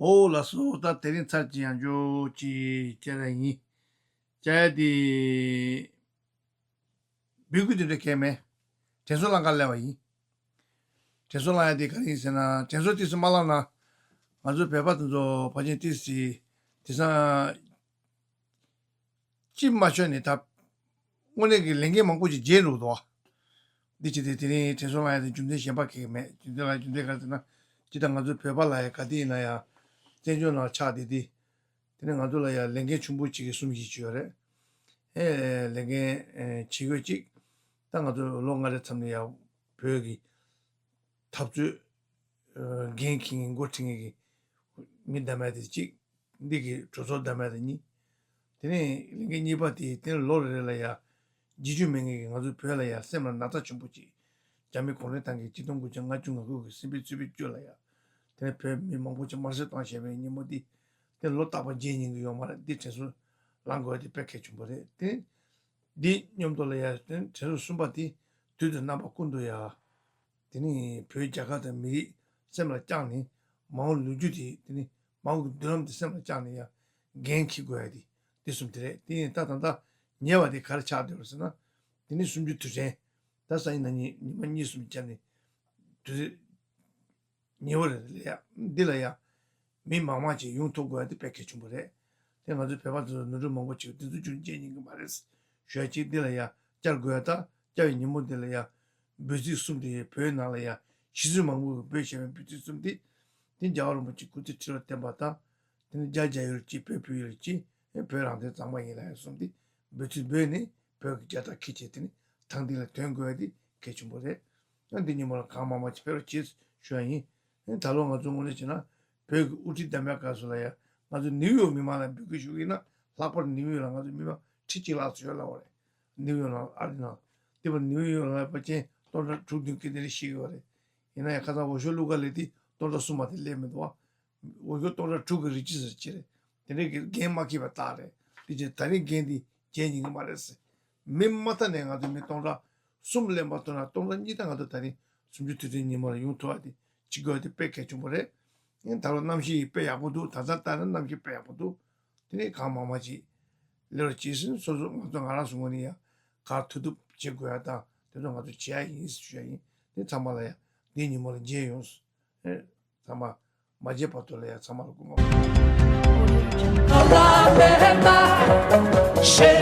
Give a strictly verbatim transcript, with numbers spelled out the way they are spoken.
ཨོ་ལགས་སོ། ད་དེ་རིང་ཚར་གཅིག་ཡང་འཇོག་ཅིག་བཅར་ཡ་ཡིན། བཅར་ཡ་དེ་འབོད་སྐུལ་དེ་འདྲ་གང་ཡང་མེད། དྲན་གསོ་གནང་གར་སླེབས་པ་ཡིན། དྲན་གསོ་གནང་ཡ་དེ་ག་རེ་ཡིན་ཟེར་ན། དྲན་གསོ་ཏོག་ཙམ་མ་གནང་ན་ང་ཚོ་བོད་པ་དེ་ཚོ་ཕལ་ཆེར་ཏོག་ཙམ་དེང་སང་ཅིག་མ་ཤོར་ནས་ད་དངོས་གནས་ཀྱི་ལས་འགན་མང་པོ་ཅིག་བརྗེད་འགྲོ་འདུག་བ། འདི་བྱས་ཏེ་དེ་རིང་དྲན་གསོ་གནང་ཡ་དེ་རྒྱུ་མཚན་གཞན་པ་གང་ཡང་མེད། རྒྱུ་མཚན་ལ་རྒྱུ་མཚན་ག་རེ་ཟེར་ན། སྤྱིར་བཏང་ང་ཚོ་བོད་པ་ལ་ཡ་ག་དུས་ཡིན་ན་ཡང་བཙན་བྱོལ་ནང་ཆགས་བསྡད་དེ། དེ་ནས་ང་ཚོ་ལ་ཡང་ལས་འགན་ཆེན་པོ་གཅིག་གི་གསུམ་བཞི་ཅིག་ཡོད་རེད། ཨེ་ལས་འགན་ཨེ་བྱེད་དགོས་གཅིག་ད་ང་ཚོ་ལོ་ལྔ་རེ་མཚམས་ནས་ཡང་བོད་ཀྱི་འཐབ་རྩོད་ཨེ་འགན་འཁྱེར་མཁན་འགོ་ཁྲིད་མཁན་གྱི་མི་བདམས་ཡ་དེ་གཅིག་འདི་གི་གྲོས་ཚོགས་བདམས་ཡ་དེ་གཉིས། དེ་ནས་ལས་འགན་གཉིས་པ་དེ་དེ་ནས་ལོ་རེ་རེ་ལ་ཡང་རྗེས་འཇུག་མེད་མཁན་གྱི་ང་ཚོ་བོད་ལ་ཡང་སེམས་ལ་ན་ཚ་ཆེན་པོ་གཅིག་རྒྱ་མི་གུང་ཁྲན་ཏང་གིས་ཆིག་སྟོང་དགུ་བརྒྱ་ལྔ་བཅུ་ང་དགུ་གི་སྲིད་པའི་རྩོད་པའི་སྐྱོན་ལ་ཡང་དེ་ནས་བོད་མི་མང་པོ་ཅིག་དམར་གསོད་བཏང་བཞག་པའི་ཉིན་མོ་འདི་དེ་ལོ་རྟག་པར་བརྗེད་ཉན་གྱི་ཡོད་མ་རེད། འདི་དྲན་གསོ་ལངས་དགོས་ཡ་དེ་དཔེ་གལ་ཆེན་པོ་རེད་དེ། འདི་མཉམ་དུ་ལ་ཡ་དྲན་གསོ་གསུམ་པ་དེ་དུས་དང་རྣམ་པ་ཀུན་ཏུ་ཡ། དེ་ནི་བོད་རྒྱལ་ཁབ་དང་མི་རིགས་སེམས་ལ་བཅངས་ནས་མ་འོངས་ལོ་རྒྱུས་དེ་དེ་ནི་མ་འོངས་ཀྱི་མདུན་ལམ་དེ་སེམས་ལ་བཅངས་ནས་ཡ་འགན་འཁྱེར་དགོས་ཡ་དེ་དེ་གསུམ་དེ་རེད། དེ་ཡིན་ད་ད་ལྟ་ཉེ་བ་དེ་ག་རེ་ཆགས་བསྡད་པ་ཟེར་ན། དེ་ནི་གསུམ་བཅུའི་དུས་དྲན་ད་སང་ཉིན་གནངས་ཉིན་ཉི་མ་གཉིས་གསུམ་བརྒྱབ་ནས་དུས་ཚོད་ཉེ་བ་རེད་ལ་ཡ། འདི་ལ་ཡ་མི་མང་མང་ཅིག་ཡོང་ཐུབ་དགོས་ཡ་དེ་དཔེ་གལ་ཆེན་པོ་རེད། དེ་ང་ཚོ་བོད་པ་ཚོ་ནོར་འཁྲུལ་མང་པོ་ཅིག་དེ་ཚོ་རྒྱུན་བཅད་ཉན་གི་མ་རེད་ཞུ་ཡ་ཅིག་འདི་ལ་ཡ་བསྐྱར་དགོས་ཡ། ད་བསྐྱར་བའི་ཉིན་མོ་འདི་ལ་ཡ་འབོད་ཚིག་གསུམ་དེ་བོད་ནང་ལ་ཡ་གཞིས་ཚོགས་མང་པོ་གིས་འབོད་བཞག་པའི་འབོད་ཚིག་གསུམ་དེ། དེ་རྒྱལ་བ་རིན་པོ་ཆེ་སྐུ་ཚེ་ཁྲི་ལོ་བརྟན་པ་དང་། དེ་ནི་རྒྱ་རྒྱ་ཡུལ་གཅིག་བོད་བོད་ཡུལ་གཅིག་བོད་རང་བཙན་གཙང་མ་ཡིན་ལ་ཡ་གསུམ་དེ་འབོད་ཚིག་འབོད་ནས་བོད་ཀྱི་རྒྱལ་དར་འཁྱེར་བྱས་དེ་ནི་ཐང་སྟེང་ལ་ཐོན་དགོས་ཡ་དེ་གལ་ཆེན་པོ་རེད། ཡང་འདི་ཉིན་མོ་ལ་གང་མང་མང་ཅིག་ཕེབས་རོགས་གྱིས་ཞུ་ཡ་ཡིན། ད་ལོ་ང་ཚོ་དངོས་གནས་བྱས་ན་བོད་ཀྱི་དབུ་ཁྲིད་བདམས་པའི་སྐབས་སུ་ལ་ཡ་ང་ཚོ་ནིའུ་ཡོག་མི་མང་ལ་འབོད་སྐུལ་ཞུ་གི་ཡིན་ན། ལྷག་པར་ནིའུ་ཡོག་ལ་ང་ཚོ་མི་མང་ཁྲི་གཅིག་ལྷག་ཙམ་ཡོད་ལབ་པ་རེད། ནིའུ་ཡོག་ནང་ཨ་རི་ནང་། དེ་བར་ནིའུ་ཡོག་ལ་ཕལ་ཆེར་སྟོང་ཕྲག་དྲུག་བདུན་སྐད་དེ་རེ་བཤད་ཀྱི་ཡོད་རེད། ཡིན་ན་ཡང་ཁ་སང་འོས་ཤོག་བླུགས་ག་སླེབས་དུས་སྟོང་ཕྲག་གསུམ་མ་གཏོགས་སླེབས་མི་འདུག་བ། འོས་ཤོག་སྟོང་ཕྲག་དྲུག་གི་རེ་ཇི་སི་ཊར་བྱས་རེད། དེ་འདྲའི་གི་འགན་མ་འཁྱེར་བའི་རྟགས་རེད། དེ་བྱས་ད་རིང་འགན་འདི་བརྗེད་ཉན་གི་མ་རེད་ཟེར། མི་མ་མཐའ་ནས་ང་ཚོ་མི་སྟོང་ཕྲག་གསུམ་སླེབས་མ་ཐུབ་ན་སྟོང་ཕྲག་གཉིས་ད་ང་ཚོ་ད་རིང་གསུམ་བཅུའི་དུས་དྲན་ཉིན་མོ་ལ་ཡོང་ཐུབ་པ་དེ་བྱེད་དགོས་དེ་དཔེ་གལ་ཆེན་པོ་རེད། ཨེ་ད་ལོ་གནམ་གཤིས་དཔེ་ཡག་པོ་འདུག་ད་ལྟ་ལྟ་ན་གནམ་གཤིས་དཔེ་ཡག་པོ་འདུག་དེ་ནས་གང་མང་མང་ཅིག་སླེབས་རོགས་གྱིས་ཟེར། སོ་སོ་ང་ཚོ་ང་རང་ཚོ་ངོས་ནས་ཡང་ག་ཐུབ་ཐུབ་བྱེད་དགོས་ཡ་དང་དེ་ཚོ་ང་ཚོ་བྱེད་ཡ་ཡིན་ཞུ་ཡ་ཡིན། དེ་ཚང་མ་ལ་ཡང་འདིའི་ཉིན་མོ་ལ་མཇལ་ཡོང་། ཨེ་ཚང་མ་མ་མཇལ་བར་དུ་ལ་ཡང་ཚང་མ་ལ་སྐུ་ཁམས་བཟང་།